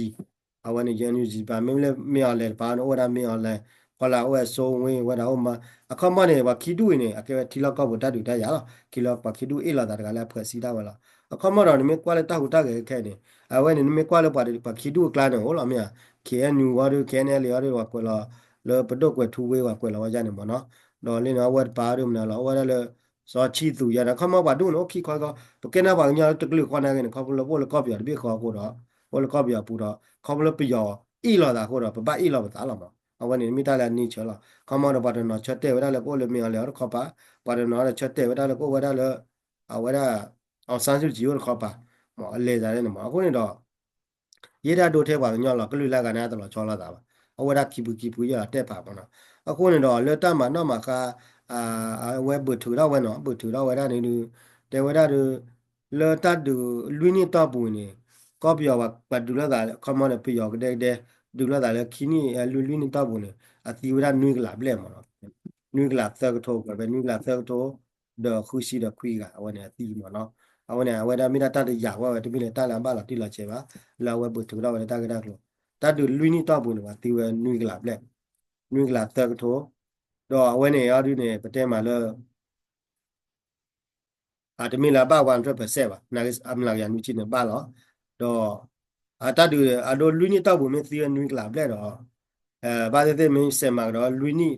အဝဲန့ၣ် NUG ဘၣ် မ့မ့ၢ်လၢ မင်းအောင်လှိုင် တပၤန့ၣ် အိၣ်ဝဲဒၣ် မင်းအောင်လှိုင်, ခီလၢအိၣ်ဝဲ စိုးဝင်း ဝဲဒၣ်အိၣ်မး, အခီမီန့ၣ် ပှၤခံဒူၣ်အံၤန့ၣ် အကဲဝဲထံလီၢ်ကီၢ်ပူၤတၢ်ဒုးတၢ်ယၤလီၤ, ခံလၢပှၤခံဒူၣ်အ့ၣ်လိာ်သးတဂၤလၢအဖှဲးစံတၢ်ဝဲလီၤ. အခီမီဒီး နမ့ၢ်ကွၢ်လၢတၢ်ဟူးတၢ်ဂဲၤခဲခဲန့ၣ် အဝဲန့ၣ် နမ့ၢ်ကွၢ်လၢပှၤခံဒူၣ်အကျါန့ၣ် အိၣ်လီၤမ့ၢ်ဧါ, K N U ဝဲဒၣ် K N L A ဝဲဒၣ် ပှၤကွဲးလီၤ လၢပဒိၣ်ကွဲးထူဝ့ ပှၤကွဲးလီၤဝဲဒၣ်န့ၣ်မ့ၢ်နီၤ, ဒီးလၢန့ၣ် အဝဲတပၤဒုမနုၤလီၤ အိၣ်ဝဲဒၣ်လၢ စီၤဆံသူးယါန့ၣ် ခီမီပှၤဒူၣ်န့ၣ် အိၣ်ခံခီကီ ပကဲန့ၢ်ပှၤကညီလၢတကလုာ်ဃီနာ်က့န့ၣ် ခီဖျိလၢပအိၣ်လၢကီၢ်ပယီၤတဘ့ၣ်ဃီအဃိဒီး အိၣ်လၢကီၢ်ပယီၤပူၤဒီး ခီဖျိလၢပယီၤအ့ၣ်လိာ်သးအဃိဒီး ပဘၣ်အ့ၣ်လိာ်ပသးလီၤမး, အဝဲန့ၣ်မ့ၢ်တၢ်လၢအန့ဆၢလီၤ. ခီမီဒီးပှၤတနီၤဆၢတဲာ်ဝဲဒၣ်လၢကအိၣ်လၢမ့ၢ်အီၤလဲၣ်အီၤတခီပၤ, ပှၤတနီၤဒီးဆၢတဲာ်ဝဲဒၣ်လၢကအိၣ်ဝဲဒၣ်လၢ အဝဲဒၣ် အောင်ဆန်းစုကြည် အိၣ်တခီပၤ, မ့ၢ်အလဲၤသးန့ၣ်မး အဃိန့ၣ်ဒီး ယဲဒၣ်ဒိထဲပှၤကညီလီၤ ကလုာ်လၢဂၤန့ၣ် တလီၤဆီလိာ်သးဘၣ်, အဝဲဒၣ်ခံပူၤခံပူၤယဲၢ်လီၤတဲာ်ဖးမ့ၢ်နီၤ, အဃိန့ၣ်ဒီး လၢတၢ်မၤနီၣ်မၤဃါ အဝဲဘုးထုးထီၣ်ဝဲနီၤ ဘုးထုးထီၣ်ဝဲဒၣ်န့ၣ်ဒုး တဲဝဲဒၣ်ဒုး လၢတၢ်ဒုးလွံၢ်နံၣ်တီၢ်ပူၤန့ၣ် ကီၢ်ပယီၤပှၤဒုးလိာ်သး ခီမီန့ၣ် ပယီၤကဒဲကဒဲ ဒုးလိာ်သးလၢခံနံၣ် လွံၢ်နံၣ်တီၢ်ပူၤန့ၣ် အသံဝဲဒၣ်နွံကလးဘျဲၣ်မ့ၢ်နီၤ, နွံကလးသၢကထိ ကွဲးဖဲနွံကလးသၢကထိ ဒီးဃုဆံဒီးခွံဂၤ အဝဲန့ၣ်အသံမ့ၢ်နီၤ, အဝဲန့ၣ် အဝဲဒၣ်မ့ၢ်ဒၣ်တၢ်တယာ်ဝဲဝဲ တမ့ၢ်လၢတၢ်လၢအဘၣ်လီၤတံၢ်လီၤဆဲးဘၣ်, လၢအဝဲဘုးထုးထီၣ်ဝဲလၢတၢ်ဂ့ၢ်တၢ်ကျိၤ, တၢ်ဒုးလွံၢ်နံၣ်တီၢ်ပူၤန့ၣ် ပှၤသံဝဲနွံကလးဘျဲၣ်, နွံကလးသၢကထိ, ဒီးအဝဲန့ၣ်အီၤဒုးန့ၣ် ပတဲမးလၢ အတမ့ၢ်လၢအဘၣ် one hundred percent ဘၣ်, အမျးကယၤနွံဆံန့ၣ်ဘၣ်လီၤ, ဒီး အတၢ်ဒုးအဒိလွံၢ်နံၣ်တီၢ်ပူၤမ့ၢ်သံဝဲနွံကလးဘျဲၣ်ဒီး ဘၣ်သ့ၣ်သ့ၣ်မ့ၢ်စဲးမၤကဒီး လွံၢ်နံၣ်,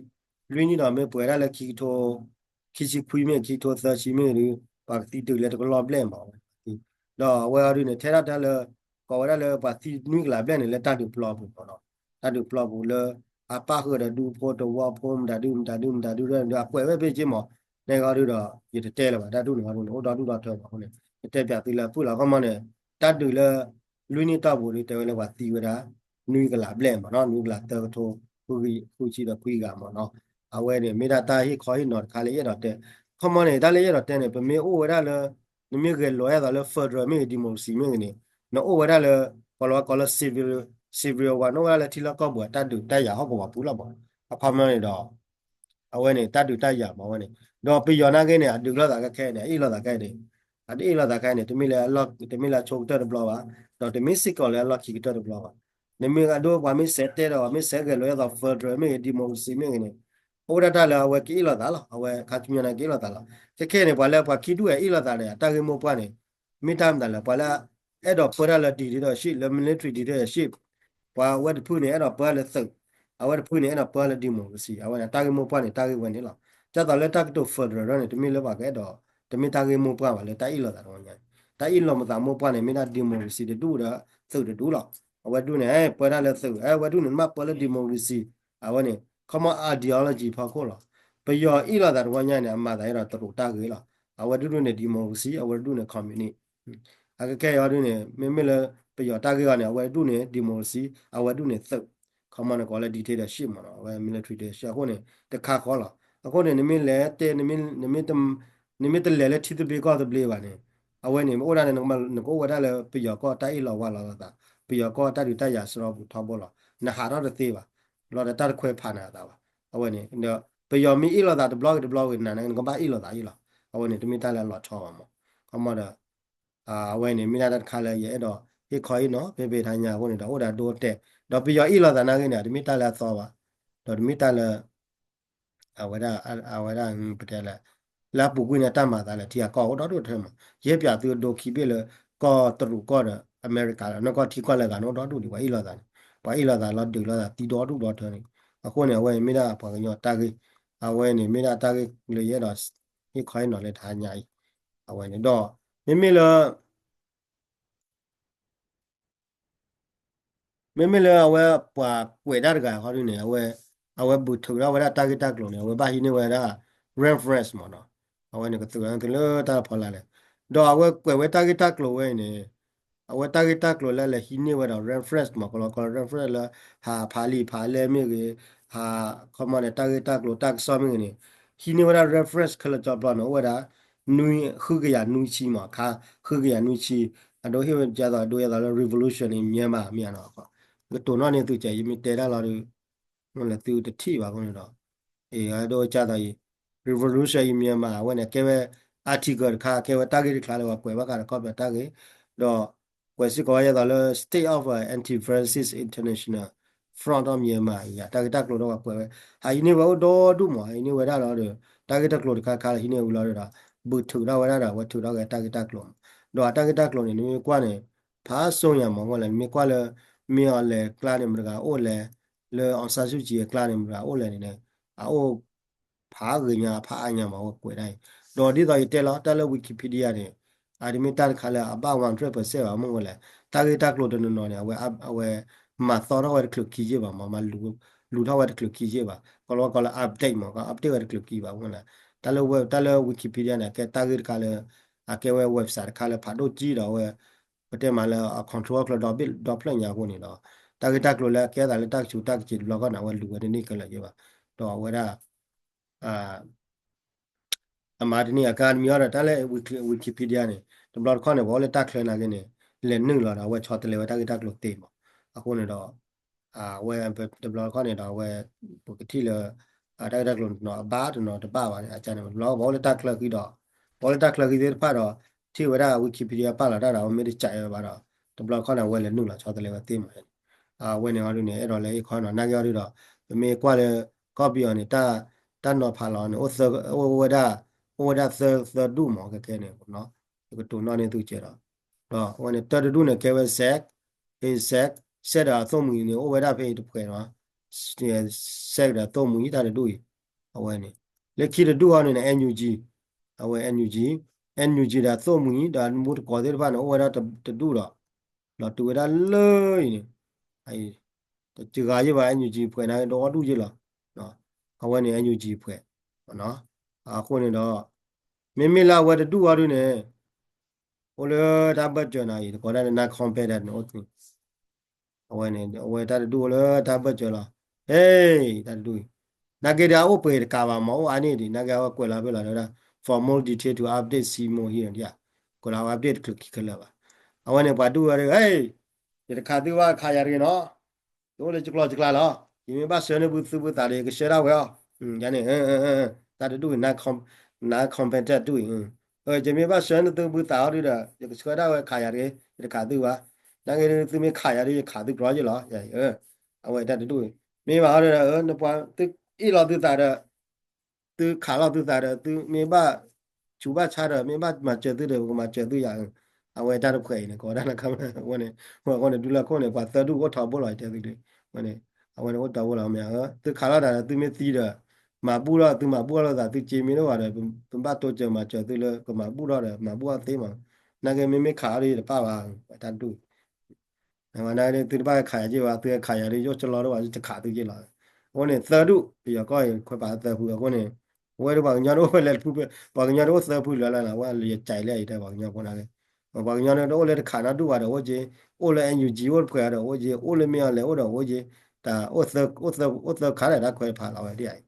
လွံၢ်နံၣ်ဒီးမ့ၢ်ပှဲၤဒၣ်လၢခံကထိ ခံဆံခွံမ့ၢ်ခံကထိသၢဆံမ့ၢ်ဒုး ပှၤကသံတုၤလၢတကလီၢ်ဘျဲၣ်မး, ဒီးအဝဲအီၤဒုးန့ၣ် ထဲဒၣ်တၢ်လၢ ကိးဝဲဒၣ်လၢပှၤသံနွံကလးဘျဲၣ်န့ၣ် လၢတၢ်ဒုးပျီပူၤမ့ၢ်နီၤ, တၢ်ဒုးပျီပူၤလၢ အပၣ်ဃုာ်ဒီးဒူဖိတဝီဖိ မတၤဒု မတၤဒု မတၤဒု ဒီးအကွဲးဝဲဖဲက့မး, န့ၣ်အီၤဒုးဒီး ယတတဲလၢၤဘၣ် တၢ်ဒုးန့ၣ်အီၤဒုးန့ၣ် အိၣ်ဒီဒူၣ်ဒီထၢမးအဃိန့ၣ် ယတဲပၠးသုလၢအဖုၣ်လီၤ ခီမီန့ၣ် တၢ်ဒုးလၢ လွံၢ်နံၣ်တီၢ်ပူၤဒုး တဲဝဲလၢပှၤသံဝဲဒၣ် နွံကလးဘျဲၣ်မ့ၢ်နီၤ နွံကလးသၢကထိ ဃုဆံဒီးခွံဂၤမ့ၢ်နီၤ, အဝဲန့ၣ် မ့ၢ်ဒၣ်တၢ်ဟ့ၣ်ခီဟ့ၣ်နီၤတခါလၢယအဲၣ်ဒိးတဲ, ခီမီန့ၣ် တၢ်လၢယအဲၣ်ဒိးတဲန့ၣ် ပမ့ၢ်အိၣ်ဝဲဒၣ်လၢ နမ့ၢ်ဂဲၤလိာ်အသးလၢ federal မ့ၢ်ဂ့ၤ democracy မ့ၢ်ဂ့ၤန့ၣ် နအိၣ်ဝဲဒၣ်လၢ ပှၤလီၤဝဲကိးလၢ civil, civil war နအိၣ်ဝဲဒၣ်လၢထံလီၢ်ကီၢ်ပူၤအတၢ်ဒုးတၢ်ယၤဟီၣ်ကဝီၤပူၤလီၤမး, အခီမီန့ၣ်ဒီး အဝဲန့ၣ် တၢ်ဒုးတၢ်ယၤမးဝဲန့ၣ်, ဒီးပယီၤနာ်က့န့ၣ် အဒုးလိာ်သးခဲခဲန့ၣ် အအ့ၣ်လိာ်သးခဲန့ၣ်, အတအ့ၣ်လိာ်သးခဲန့ၣ် တမ့ၢ်လၢအဆိကတၢၢ်တဘျီဘၣ်, ဒီးတမ့ၢ်စ့ၢ်ကီးလၢအလီၢ်ခံကတၢၢ်တဘျီဘၣ်, နမ့ၢ်အဒိပှၤမ့ၢ်စဲးတဲဒီး မ့ၢ်စဲးဂဲၤလိာ်အသး federal မ့ၢ်ဂ့ၤ democracy မ့ၢ်ဂ့ၤန့ၣ်, အိၣ်ဝဲဒၣ်တၢ်လၢအဝဲကအ့ၣ်လိာ်သးလီၤ, အဝဲခါဆူညါန့ၣ်ကအ့ၣ်လိာ်သးလီၤ, ခဲခဲန့ၣ် ပှၤလၢပှၤခံဒူၣ်အအ့ၣ်လိာ်သးန့ၣ် အတၢ်ဂ့ၢ်မိၢ်ပှၢ်န့ၣ် မ့ၢ်တၢ်မတၤလဲၣ်, ပှၤလၢ အဲၣ်ဒိးပၢတၢ်လၢ dictatorship လၢ military dictatorship, ပှၤဝဲတဖုန့ၣ် အဲၣ်ဒိးပၢလၢသုး, အဝဲတဖုန့ၣ် အဲၣ်ဒိးပၢလၢ democracy အဝဲန့ၣ် တၢ်ဂ့ၢ်မိၢ်ပှၢ်န့ၣ် တၢ်ဂ့ၢ်ဝဲန့ၣ်လီၤ. ဒ်သိးလၢတၢ်ကတိၤ federal န့ၣ် တမ့ၢ်လၢပှၤကအဲၣ်ဒိး, တမ့ၢ်တၢ်ဂ့ၢ်မိၢ်ပှၢ်ဘၣ်လၢတၢ်အ့ၣ်လိာ်သးတဝီညါ, တၢ်အ့ၣ်လိာ်မသးမိၢ်ပှၢ်န့ၣ် မ့ၢ်ဒၣ် democracy တဒူၣ်ဒီး သုးတဒူၣ်လီၤ. အဝဲဒူၣ်န့ၣ် ပၢတၢ်လၢသုး, အဝဲဒူၣ်န့ၣ် မ့ၢ်ပၢလၢ democracy အဝဲန့ၣ် ခီမီ ideology ဖီခိၣ်လီၤ. ပယီၤအ့ၣ်လိာ်သးတဝီညါန့ၣ် အမၤသးအဲၣ်ဒိးတရူးတၢ်ဂ့ၢ်လီၤ. အဝဲဒူၣ်န့ၣ် democracy အဝဲဒူၣ်န့ၣ် communist အကဲခဲအံၤအီၤဒုန့ၣ် မ့မ့ၢ်လၢပယီၤတၢ်ဂ့ၢ်အီၤန့ၣ် အဝဲဒူၣ်န့ၣ် democracy အဝဲဒူၣ်န့ၣ်သုး, ခီမီန့ၣ်ကိးလၢ dictatorship မ့ၢ်နီၤ အဝဲ military dictatorship အဃိန့ၣ် တခါဃီလီၤ. အဃိန့ၣ် နမ့ၢ်လဲၤတဲ နမ့ၢ်တလဲၤလၢထံသဘျ့ကီၢ်သဘျ့ဘၣ်န့ၣ် အဝဲန့ၣ် မ့ၢ်အိၣ်ဒၣ်န့ၣ် နကအိၣ်ဝဲဒၣ်လၢပယီၤကီၢ်တၢ်အ့ၣ်လိာ်ဝါလိာ်လိာ်သး, ပယီၤကီၢ်တၢ်ဒုးတၢ်ယၤစရီပူၤထီဘိလီၤ. နဟးထီၣ်တသ့ဘၣ်, လီၤဒီးတၢ်တခွဲးဖးနၤအသးဘၣ်. အဝဲန့ၣ် ပယီၤမ့ၢ်အ့ၣ်လိာ်သးတဘျီဂ့ၤတဘျီဂ့ၤ နၤန့ၣ် နကဘၣ်အ့ၣ်လိာ်သးအံၤလီၤ. အဝဲန့ၣ် တမ့ၢ်တၢ်လၢအလီၤဆီဘၣ်မး. ခီမီဒီး အဝဲန့ၣ် မ့ၢ်ဒၣ်တၢ်တခါလၢယအဲၣ်ဒိးဟ့ၣ်ခီဟ့ၣ်နီၤ ဖဲဖဲတဟါညါအဃိန့ၣ်ဒီး အိၣ်ဒီးဒိတဲာ်, ဒီးပယီၤအ့ၣ်လိာ်သးနာ်ဂ့ၤန့ၣ် တမ့ၢ်တၢ်လၢအသီဘၣ်, ဒီးတမ့ၢ်တၢ်လၢ အဝဲဒၣ် အဝဲဒၣ်ပတဲလၢ လၢအပူၤကွံာ်န့ၣ် တၢ်မၤသးလၢထံအကီၢ်အိၣ်ဒီဒူၣ်ထဲမး, ယဟဲပၠးသုအဒိခံဘ့ၣ်လၢ ကီၢ်တရူးကီၢ်ဒီးအမဲရကၤလီၤ. နီၢ်ကီၢ်ထံကီၢ်လၢဂၤန့ၣ်အိၣ်ဒီဒူၣ်ဒံး ပှၤအ့ၣ်လိာ်သးန့ၣ်, ပှၤအ့ၣ်လိာ်သးလီၤဒုးလိာ်သးသံဒီဒူၣ်ဒီထၢန့ၣ်, အဃိန့ၣ် အဝဲမ့ၢ်ဒၣ်ပှၤကညီတၢ်ဂ့ၢ်, အဝဲန့ၣ်မ့ၢ်ဒၣ်တၢ်ဂ့ၢ်လၢယအဲၣ်ဒိးဟ့ၣ်ခီဟ့ၣ်နီၤလၢတဟါညါအံၤ အဝဲန့ၣ်ဒီး မ့မ့ၢ်လၢ မ့မ့ၢ်လၢအဝဲပှၤကွဲးတၢ်တဂၤဟီဒုန့ၣ် အဝဲ အဝဲဘူးထုးထီၣ်ဝဲဒၣ်တၢ်ဂ့ၢ်တၢ်ကျိၤန့ၣ် အဝဲဘၣ်ဟံးန့ၢ်ဝဲဒၣ် reference မ့ၢ်နီၤ. အဝဲန့ၣ်ကသုးသုလၢတၢ်ဖီလာ်လဲၣ်. ဒီးအဝဲကွဲးဝဲတၢ်ဂ့ၢ်တၢ်ကျိၤဝဲအံၤန့ၣ် အဝဲတၢ်ဂ့ၢ်တၢ်ကျိၤလၢလဲၤဟံးန့ၢ်ဝဲဒီး reference မ့ၢ်ကလီကလီ reference လၢ ဟးဖးလံာ်ဖးလဲၢ်မ့ၢ်ဂ့ၤ, ဟး ခီမီန့ၣ် တၢ်ဂ့ၢ်တၢ်ကျိၤတၢ်ကစီၣ်မ့ၢ်ဂ့ၤန့ၣ် ဟံးန့ၢ်ဝဲဒၣ် reference ခဲလၢာ်ကၠီပျီန့ၣ် အိၣ်ဝဲဒၣ် နွံ ဃုကယၤနွံဆံမး ခါ ဃုကယၤနွံဆံ အဒိဟ့ၣ်ဝဲဒ်သိး အဒိဒ်သိးလၢ revolution in Myanmar မ့ၢ်နီၤ. ယကတိၤနီၣ်န့ၢ်သုကဲး ယမ့ၢ်တဲတၢ်လီၤဒီး မ့ၢ်လၢသုတထံၣ်ဘၣ်အဃိန့ၣ်ဒီး အဒိဒ်သိး revolution in Myanmar အဝဲန့ၣ် ကဲဝဲ article တခါ ကဲဝဲတၢ်ဂ့ၢ်တခါလၢပှၤကွဲးဘၣ်ဃးဒီးကီၢ်ပယီၤတၢ်ဂ့ၢ် ဒီး ကွဲးစ့ၢ်ကီးဝဲဒ်သိးလၢ State of Anti-Fascist International Front of Myanmar အံၤ တၢ်ဂ့ၢ်တၢ်ကျိၤဒီးပှၤကွဲးဝဲ ဟးဟံးန့ၢ်ဝဲအိၣ်ဒီဒူၣ်မး ဟံးန့ၢ်ဝဲဒၣ်လီၤဒီး တၢ်ဂ့ၢ်တၢ်ကျိၤတခါခါလၢဟံးန့ၢ်ဝံၤလီၤဒီး ဘူးထုးထီၣ်ဝဲဒၣ်ဒီး အဝဲထုးထီၣ်က့ၤတၢ်ဂ့ၢ်တၢ်ကျိၤမး ဒီးအတၢ်ဂ့ၢ်တၢ်ကျိၤန့ၣ် နမ့ၢ်ကွၢ်န့ၣ် ဖးစိညါမး အဃိလဲၣ် နမ့ၢ်ကွၢ်လၢ မ့ၢ်အီၤလဲၤကျါန့ၣ် မတၤတဂၤအိၣ်လဲၣ် လၢ အောင်ဆန်းစုကြည် အကျါန့ၣ် မတၤတဂၤအိၣ်လဲၣ်န့ၣ် အအိၣ် ဖးဂ့ၤညါ ဖးအါညါမး အဝဲကွဲးဒၣ်အံၤ ဒီးဒ်သိးယတဲလီၤ တၢ်လၢ Wikipedia န့ၣ် အတမ့ၢ်တၢ်တခါလၢအဘၣ် one hundred percent ဘၣ် မ့ၢ်ဝဲလဲၣ် တၢ်ဂ့ၢ်တၢ်ကျိၤတနီၤနီၤန့ၣ် အဝဲ အဝဲ မၤသီထီၣ်ဝဲတချုးခံယ့ၢ်ဘၣ်မး မၤလူၤထီၣ်ဝဲတချုးခံယ့ၢ်ဘၣ် ကလီကလီ update မး က update ဝဲတချုးခံဘၣ် မ့ၢ်ဝဲလဲၣ် တၢ်လၢ တၢ်လၢ Wikipedia န့ၣ် ကဲတၢ်ဂ့ၢ်တခါလၢ အကဲဝဲ website တခါလၢဖးဒိၣ်ကံဒီးအဝဲ ပတဲမးလၢအ control အကျိၤဒီဘ့ၣ်ဒီဖျၢၣ်ညါအဃိန့ၣ်ဒီး တၢ်ဂ့ၢ်တၢ်ကျိၤလၢအကဲသးလၢတၢ်ကဆူးတၢ်ကဆဲးတဘျီခီန့ၣ် အဝဲလူၤဝဲတန့ၢ်ခဲလၢာ်ယ့ၢ်ဘၣ် ဒီးအဝဲဒၣ် အမၤတနံၤအကါတမံၤအီၤဒီး တၢ်လၢ Wikipedia န့ၣ် တဘျီတခီၣ်န့ၣ် ပှၤအိၣ်လၢတၢ်ချၢနာ်က့န့ၣ် လဲၤနုာ်လီၤဒီး အဝဲဆီတလဲဝဲတၢ်ဂ့ၢ်တၢ်ကျိၤသ့မး အဃိန့ၣ်ဒီး အဝဲ တဘျီတခီၣ်န့ၣ်ဒီး အဝဲ ပကထံၣ်လၢ တၢ်ဂ့ၢ်တၢ်ကျိၤတနီၤအဘၣ်တနီၤတဘၣ်ဘၣ်န့ၣ် အကန့ၣ် တဘျီပှၤအိၣ်လၢတၢ်ချၢဃံဒီး ပှၤအိၣ်လၢတၢ်ချၢဃံသ့ၣ်တဖၣ်ဒီး ထံၣ်ဝဲဒၣ် Wikipedia ပာ်လီၤတၢ်ဒီး အဝဲမ့ၢ်တကးဝဲဘၣ်ဒီး တဘျီတခီၣ်န့ၣ် အဝဲလဲၤနုာ်လီၤဆီတလဲဝဲသ့မး အဝဲန့ၣ်အီၤဒုန့ၣ် အဲၣ်ဒိးလၢအ့ၣ်ခီနီၤ နာ်က့အီၤဒုဒီး ပမ့ၢ်ကွၢ်လၢ ကီၢ်ပယီၤန့ၣ် တၢ်နီၤဖးလီၤန့ၣ် အိၣ်ဝဲဒၣ် အိၣ်ဝဲဒၣ်သၢ သၢဒူၣ်မး ခဲကဲန့ၣ် ယကတိၤနီၣ်န့ၢ်သုကဲးဒီး ဒီးအဝဲန့ၣ် တၢတဒူၣ်န့ၣ် ကဲဝဲ SAC, SAC, SAC ဒီးအသိၣ်မှံၤန့ၣ် အိၣ်ဝဲဒၣ်ဖဲအံၤတဖှဲးနီၤ SAC ဒီးအသိၣ်မှံၤတၢ်တဒူၣ်အံၤ အဝဲန့ၣ် လၢခံတဒူၣ်အီၤန့ၣ် NUG, အဝဲ NUG, NUG ဒီးအသိၣ်မှံၤ ဒီးမူတကိးသ့ၣ်တဖၣ်န့ၣ် အိၣ်ဝဲဒၣ်တဒူၣ်ဒီး လီၤတုၤဝဲဒၣ်လၢအံၤန့ၣ် တဂၤယ့ၢ်ဘၣ် NUG ဖှဲးန့ၣ် ဒီဒူၣ်ယ့ၢ်လီၤ. အဝဲန့ၣ် NUG ဖှဲး အဃိန့ၣ်ဒီး မ့မ့ၢ်လၢအဝဲတဒူၣ်အီၤဒုန့ၣ် အိၣ်လၢတၢ်ဘၢၣ်စၢၤနၤအံၤ တကိးဒၣ်လၢ non-combatant န့ၣ် အိၣ် အဝဲန့ၣ် အဝဲတၢ်တဒူၣ်အိၣ်လၢတၢ်ဘၢၣ်စၢၤလီၤ. ဟ့ၣ် တၢ်တဒူၣ်အံၤ နာ်က့ဒီးအအိၣ်ပှဲၤတကးဘၣ်မး အိၣ်အါန့ၢ်ဒံး နာ်က့အဝဲကွဲးလီၤဖဲလီၤ တဲဝဲဒၣ် for more detail to update see more here ဒ် ကွဲးလီၤ update တချုးခံခဲလၢာ်ဘၣ်. အဝဲန့ၣ်ပှၤဒူၣ်ဝဲဒၣ် ဟ့ၣ် ယတခးသုဘၣ်ခးယၤတဂ့ၤနီၤ ယအိၣ်လၢယကျီၢ်ယကျါလီၤ. ယမ့ၢ်ဘၣ်ဆှၢန့ၢ်သုသုသးဒီး ယကဆှၢဒၣ်ဝဲအီၤ. ယန့ၣ် တၢ်တဒူၣ်အံၤ non-combatant တဒူၣ်အံၤ ယမ့ၢ်ဘၣ်ဆှၢန့ၢ်သုသုသးအီၤဒုဒီး ယကဆှၢဒၣ်ဝဲခးယၤတဂ့ၤ ယတခးသုဘၣ်. နာ်က့သုမ့ၢ်ခးယၤဒု ယခးသုကြီယ့ၢ်လီၤ. အဝဲတၢ်တဒူၣ်အံၤ မ့ၢ်ဘၣ်အီၤဒီး နပှၤသုအ့ၣ်လီၤသုသးဒီး သုခးလီၤသုသးဒီး သုမ့ၢ်ဘၣ်ဆူးဘၣ်ဆါဒီး မ့ၢ်ဘၣ်မၤစၢၤသုဒီး ပကမၤစၢၤသုယၤ. အဝဲတၢ်တဖှဲးအံၤန့ၣ် ကိးဒၣ်လၢ အဝဲန့ၣ် အဃိန့ၣ် ဒူလၢခိၣ်န့ၣ် ပှၤသၢဒူၣ်အိၣ်ထီဘိလီၤ ယတဲသုဒု အဝဲန့ၣ် အဝဲန့ၣ်အိၣ်ထီဘိလီၤ မ့ၢ် သုခးလီၤတၢ်ဒီး သုမ့ၢ်သံဒီး မၤဘူၣ်ထီၣ် သုမၤဘူၣ်ထီၣ်လိာ်သး သုစ့မ့ၢ်တအိၣ်ဘၣ်ဒီး ပဘၣ်တိစၢၤမၤစၢၤသုလၢ ကမၤဘူၣ်ထီၣ်ဒီး မၤဘူၣ်ထီၣ်သ့မး. နာ်က့မ့မ့ၢ်ခးအီၤဒီး ယတပၣ်ဘၣ် တၢ်တဒူၣ် နာ်က့သုတဘၣ်ခးယၤက့ၢ်ဘၣ် သုခးယၤဒီး ယအိၣ်ကလီတအိၣ်ဘၣ် ယတခးသုက့ၢ်လီၤ. အဃိန့ၣ် သၢဒူၣ် ပယီၤကီၢ်အံၤ ခွဲးပာ်သၢဖု အဃိန့ၣ် အဝဲဒၣ်ပှၤကညီတအိၣ်ဖဲလဲၣ်တဖု ပှၤကညီတအိၣ်သၢဖုလၢၤလၢ်လၢ် အဝဲယကဲးလဲၣ်အံၤတဲပှၤကညီဖိနာ်က့ ပှၤကညီတအိၣ်လၢတခးနီတဒူၣ်ဘၣ်ဒီးအိၣ်က့ အိၣ်လၢ NUG အိၣ်တဖှဲးဒီးအိၣ်က့ အိၣ်လၢမ့ၢ်အီၤလဲၤအိၣ်ဒီးအိၣ်က့ တၢ် အိၣ်သၢခါဒီး တၢ်ခွဲးတဖးလီၤဝဲဒ်အံၤ.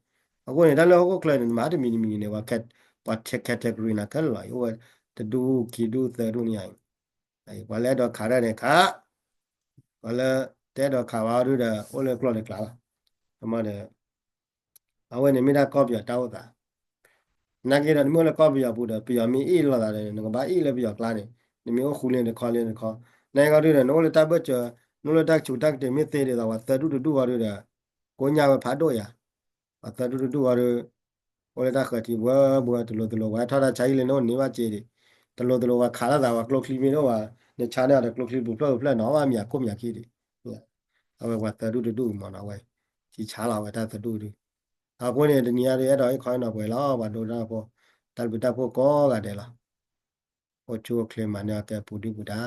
အဃိန့ၣ် တၢ်လၢဟီၣ်ခိၣ်ချၢန့ၣ် နမၤတမံၤတမံၤန့ၣ် ပှၤ category နၤခဲလၢာ်လီၤ အိၣ်ဝဲ တဒူၣ်ခံဒူၣ်သၢဒူၣ်န့ၣ်ယါအံၤ ပှၤလၢအဲၣ်ဒိးခးတၢ်န့ၣ်ခး ပှၤလၢတအဲၣ်ဒိးခးဘၣ်အီၤဒုဒီး အိၣ်လၢကျီၢ်လၢကျါလီၤ. အမ့ၢ်ဒီး အဝဲန့ၣ်မ့ၢ်ဒၣ်ကီၢ်ပယီၤတၢ်အိၣ်သး နာ်က့ဒီး နမ့ၢ်အိၣ်လၢကီၢ်ပယီၤပူၤဒီး ပယီၤမ့ၢ်အ့ၣ်လိာ်သးဒီး နကဘၣ်အ့ၣ်လၢပယီၤကျါန့ၣ် နမ့ၢ်အိၣ်ဃူလ့ၣ်တခီလ့ၣ်တခီ နာ်က့အီၤဒုဒီး နအိၣ်လၢတၢ်ဘၢၣ်စၢၤ နအိၣ်လၢတၢ်ကဆူးတၢ်ကတ့ၤမ့ၢ်သ့ဒ်သိး ပှၤသၢဒူၣ်တဒူၣ်အီၤဒုဒီး ကိးညါဝဲဖးဒိၣ်ယါ ပှၤသၢဒူၣ်တဒူၣ်အီၤဒု အိၣ်လၢတၢ်ဃၢၤထံးဘှဲဘှဲ တလိၤတလိၤ ပှၤဟဲထီၣ်တၢ်ဆါဟံၣ်လၢနအိၣ်န့ၢ်ဘၣ်စ့ဒံး တလိၤတလိၤ ပှၤခးလိာ်သး ပှၤကျိချံမ့ၢ်တအိၣ်ဘၣ် နဆါန့ၢ်အီၤဒီးကျိချံပူၤဖျၢၣ်ပူၤဖျၢၣ်နီၤ ဘၣ်မံၤအခိၣ်မံၤအခံဒံး အဝဲပှၤသၢဒူၣ်တဒူၣ်မ့ၢ်နီၤ အဝဲ ဆံးဆါလီၤဝဲတၢ်သဒူၣ်ဒု အဃိန့ၣ် တနံၤအံၤဒု အဲၣ်ဒိးဟ့ၣ်ခီဟ့ၣ်နီၤပှဲၤလီၤ ပှၤဒိတၢ်ဖိ တၢ်ဘျုးတၢ်ဖှိၣ်ကိးဂၤဒဲးလီၤ. အိၣ်ဆူၣ်အိၣ်ချ့မၤန့ၢ်အီၤကဲပူၤဒုၣ်ပူၤဒါ